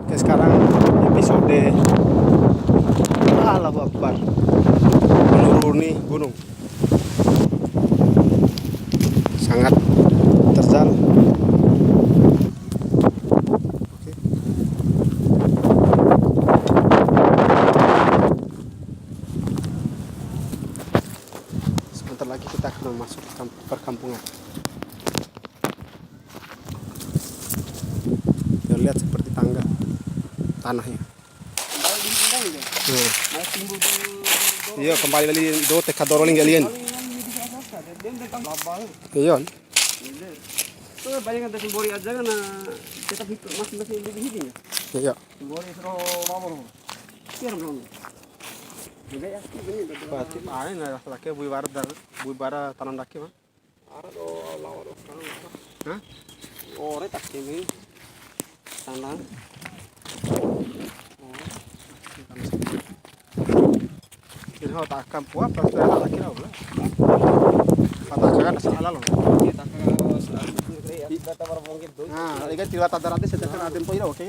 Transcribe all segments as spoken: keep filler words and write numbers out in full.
Oke, sekarang episode Allahu Akbar, menuruni gunung. Sangat terjal. Oke. Sebentar lagi kita akan masuk ke kamp-, perkampungan. Ya, lihat seperti tangga tanahnya. Iya, kembali lagi do teka doro lingga lian. Iya. Tuh, bayangkan dari Simbori aja kan, nah, tetap hidup, masih, masih hidup, hidup ya. Iya. Simbori sero mawar. Iya, belum. Juga ya, ini udah. Berarti paling nggak laki bui bara, bui bara tanam daki, Bang. Ara do lawa do sekarang. Hah? Ore tak kemi. Tanah. Ore. Jadi kalau tak akan puas, pasti ada lagi lah, ulah. Kata jangan ada salah loh. Iya, tak akan salah. Iya, kata orang mungkin tuh. Nah, ini kan tidak tak ada, saya tak ada tempo ini, oke.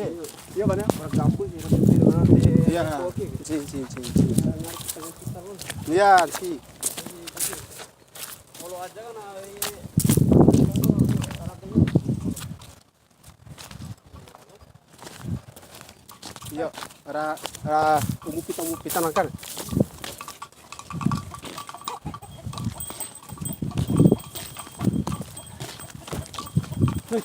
Iya, banyak. Orang kampus ya, tapi tidak ada. Iya. Oke. Cin, cin, cin, cin. Iya, sih. Iya, ra, ra, umu pita, umu pita nangkar. Hei.